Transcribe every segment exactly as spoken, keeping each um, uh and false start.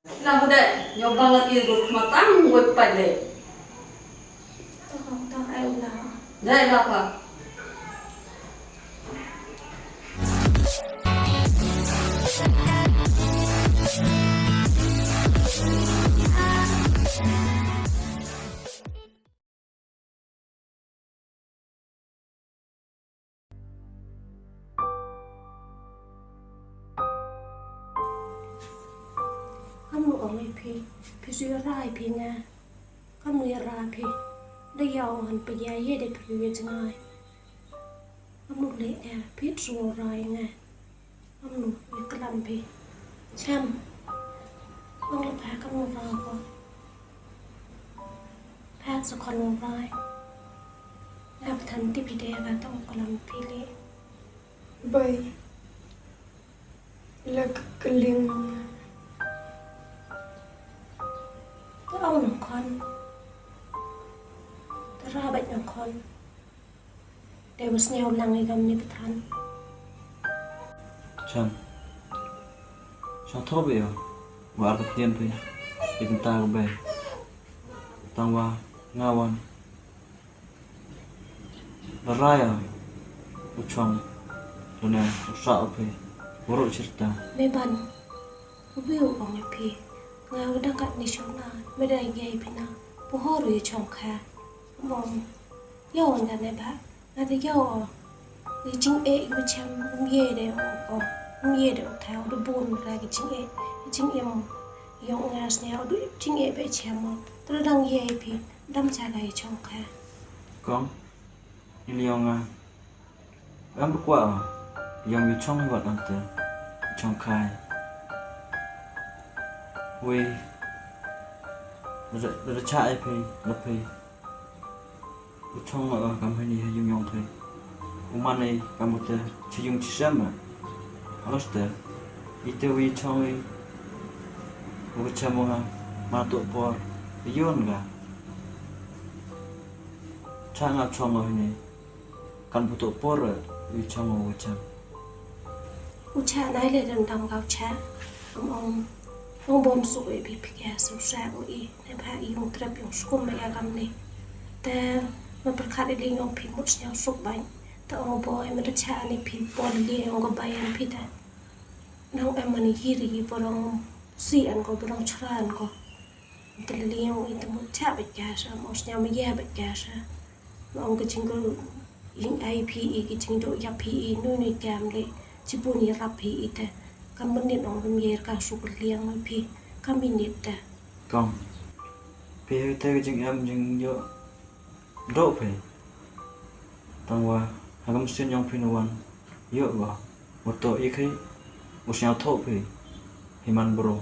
Ila ba dei, ñiew bang la ki rut ma tang wei pat dei. Dei la pa. Kam nu ong ïa phi, phi shu ïa rai phi nga. Kam nu ïa rai phi. Da ïa ong han phi ïa ïa de phi ïa jngai. Kam nu leh ïa phi shu rai nga. Kam nu ïa klam phi. Cham. Ong la pha kam nu rai ko. Pha sa kon nu rai. Ap than ti phi de ka tong klam phi le. Bai. La ka kling. Ka ong nong khon. Ka ra bait nong khon. Te bas neu lang i gam ni pathan. Chan. Chan tho be yo. Wa ar ka pdien pe. I ta ka bai. Tang wa nga wan. Raya u chong lane u sa u phi. Waro chirta. Me ban. U bi u ong phi. Nga u dang kat ni shona. Me da ngai phi na. Pu hor u chong kha. Mong. Yo nga ne ba. Nga da yo. Ni jing e u chem. Um ye de o. Um ye de o tha. U du bun ra ki jing e. Jing e mo. Yong nga sne u du jing e be chem mo. Tra dang ye phi. Dam cha ga i chong kha. Kong, i liong nga. Am ba kwah. Yong i chong i wat am te. Chong khai. Wei. Re, re cha ai phi, la phi. U chong nga kam hani ha yung yong phi. U man ai kam te chi yung chi sem ma. Alas te. Ite wei chong i. U cha mo nga. Ma to por. Yon ga. Cha nga chong o hini. Kan putu por u chong u chang. U cha nai le dang dang kau cha. Am ong. Ong bom su e bi phi ya su sa u i. Ne pha i yung trap yung skum ma ya gam ni. Te ma perkhat i li yung phi mut snyang suk bang. Te ong bo e ma da cha ni phi bol li yung go bayan phi te. Nang em mani yiri yi borong si an go borong chra an go. Te lili yong i te mut cha bait ka sha, mo sñiaw ma ya bait ka sha. Ma ong ka jingkyrkhu ying ai phi i, ka jingduk ïap phi i, nui nui kam le, chibun ïarap phi i te. Kam mynnin ong rum ïa ka suk liang ma phi, kam mynnin te. Kong. Phi te ka jingem jingïoh duk phi. Tang wa, ha ka mynsiem yong phi na wan ïoh wa. Wa to i khi, u sñiaw thoh phi. Hi man bro.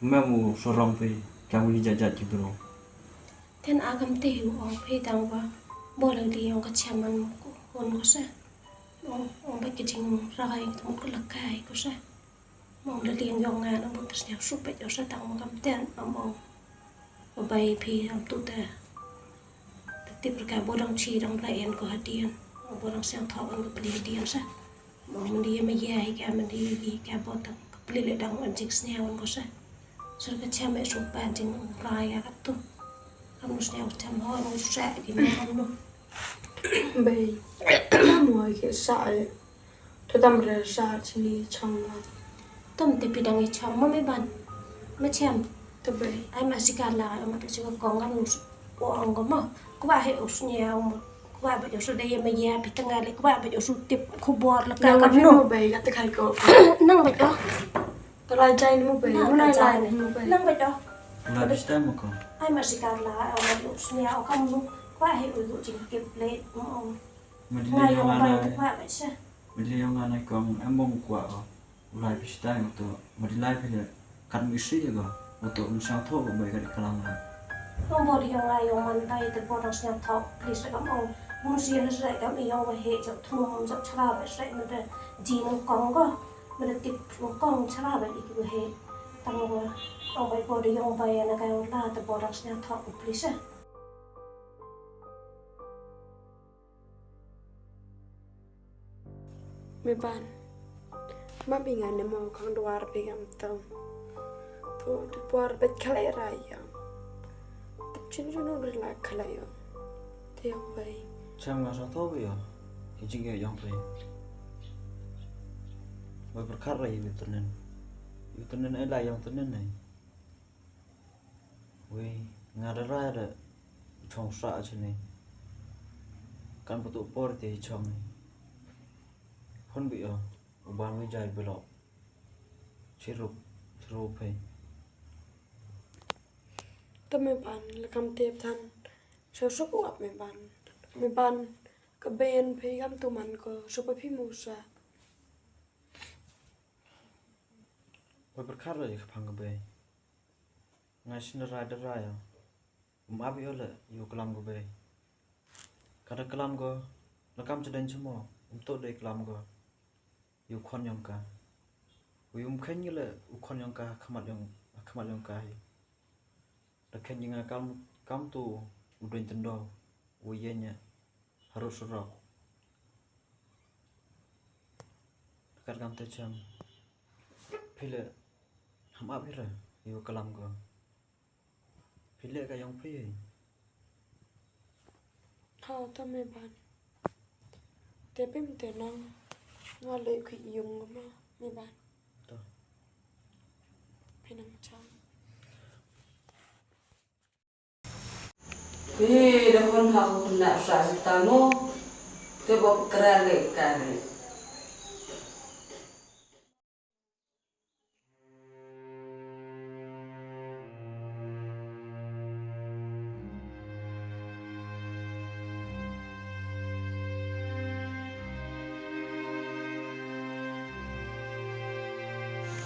Mem u sarong phi, kam u li jat jat ki bro. Ten a kam te hi u ong phi tang wa, bo le li yong ka chairman ko, hon ko sa. Ong, ong ba ki jing ragai, ong ko la kai ko sa. Ong le li yong yong nga, ong bo tas nyang sup bet yo sa tang ong kam ten, ong ong. Ba bai phi, ong tu te. Te tip rka bo dang chi dang la en ko hadien. Ong bo dang siang thok ong ko pli hadien sa. Mo mandi ma ya hi ka mandi hi ka botang ka pli le dang an jing sñiaw an ko sa. Sir ka cha me su pa jing rai ya ka tu. Kam nu sñiaw cha mo nu sa ki mo kam nu. Bai. Mo ke sa e. To tam re sa chini chang na. Tom te pi dang i chang mo me ban. Ma chem. Te bai. Ai ma si ka la ai ma te si ka kong kam nu. O ang ko mo. Ko ba he u sñiaw mo. Ko ba ba yo su de ye ma ya pi tang le ko ba ba yo su tip khubor la ka kam nu. Bai ka te khai ko. Nang ba to. Tolai jai ni mo bai. Nang tolai jai ni mo bai. Nang ba to. Nang ba to. Ai ma si ka la ai ma lu sñiaw kam nu. Ko ba he u lu jing tip le. Mo. Ma di le yong anai. Ko ba ba sa. Ma di le yong anai kong em bong ko. Ulai phi stai uto, ma di lai phi le, kat mi si ga, uto um sñiaw thoh ba bai kat i kalam la. Ong bo di yong lai yong man bai te bo dang sñiaw thoh, please re kam ong, bun si re re kam i yong ba he, jok thum, jok chara ba re, ma de ji nong kong go, ma de tip nong kong chara ba i ki ba he, tang go, ong bai bo di yong bai na ka yong la te bo dang sñiaw thoh, please re. Me ban. Ma bi nga ne mo khang duar bi ngam tong. To tu por bet khalai raya. Tep chin jun ri la khalai yo. Te bai. Cham nga sa to bi yo. Ki jing yo yong pe. Bai berkhat ra yu tenen. Yu tenen ai la yong tenen ai. Wei nga da rai da chong sa chini. Kan putu por te chong ni. Hon bi yo. U ban wi jai belok. Chirup, chirup hei. Te me ban, le kam tep than. Sho sho u ap me ban. Me ban, ka ben phi kam tu man ko, sho pa phi mu sa. Wa berkar la ka phang ka bei. Nga shin da rai da rai ya. Um ap yo le, yo klam ka bei. Ka da klam ko, la kam chadeng chimo, um to dei klam ko. Yu khon yong ka. U yum khen ngi le u khon yong ka khmat yong, khmat yong ka hi. Da khen ngi nga kam, kam tu u duen tendo u ye nya harut surok. Kat kam te chang. Phi le ham ap hi ra yu kalam ko. Phi leh ka yong phi. Tho to me ban. Te pim te nang. Nga leh khi yung ma me ban. To. Phi nang chang. Phi da hun ha u na sa si ta mo. Te bo kra le ka le.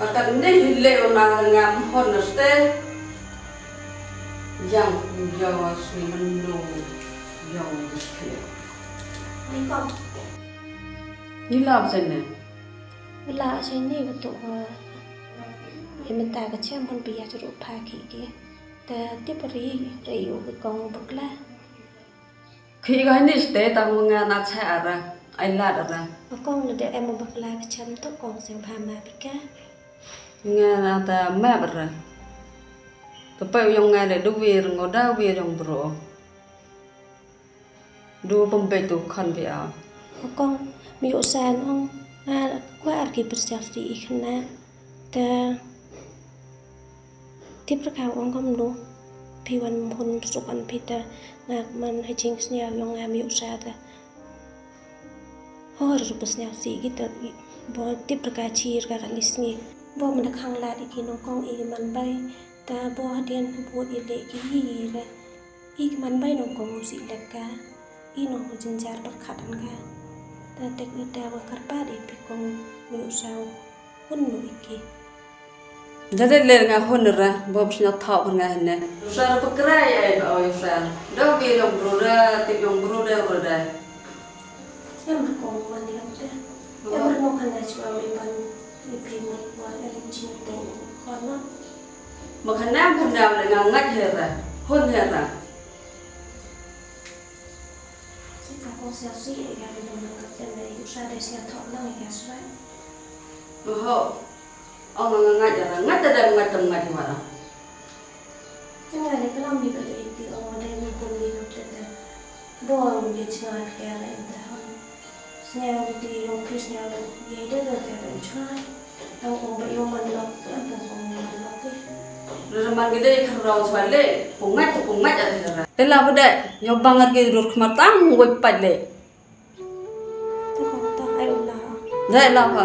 Akat ni hile unang ngam hon ste. Yang ku jawa sui mendu yang dispute. Ni kau. Ni lap sene. Wala sene betul. Ia mynta ka chem hon pia churu pha ki ki. Ta tip ri ri u ki kong bakla. Ki ga ni ste ta mu nga na cha ara. Ai lad ara. Kong le de em bakla ka chem to kong seng pha ma pika. Nga na ta ma bara. Ta pa yong nga le du wir ngo da wir yong bro. Du pembet tu khan bi a. Kong mi u san ong a kwa ar ki persiap si i khna. Ta tip ra ka ong kom du. Pi wan mun suk an pi ta ngak man ha jing sniaw yong a mi u sa ta. Hor ru pa sniaw si ki ta bo tip ra ka chir ka ka lisngi. Bo man khang la di ki nong kong i man bai. Ta bo hadien bud i le ki hi ra. I ki man bai nong kong u si lek ka. I nong u jinjar berkat an ka. Ta tek u ta wa karpa di pi kong mi u sa u hun nu i ki. Jadi le nga hun ra bo bsna thok nga hne. Sa ra pakrai ai ba oi sa. Do bi dong bru da ti dong bru da bru da. Em kong man di te. Em mo khana chwa mi ban. Ni pi mo wa em chin to khana. Ma khana khana le nga ngat hera. Hun hera. Sita ko sia si e ga ni dong ka ten dai u sa dai sia thok nang ya srai. Oho. Ong nga ngat ya ngat ta dai ngat tam ngat ma. Tengah ni kalam ni ka dai ti ong dai ni ko ni ka ten dai. Bo ni chnga ka ya la inta hon. Sñiaw ti yong phi sñiaw ye de de de de chwa. Tang ong ba yong man lok, tang ong ong man lok eh. Re man gede kharau chwa le, pungat pungat ada hera. Tela bede, yong bangar ke dur khmat tang woi pat le. Tang tang ai ula. Dai la pa.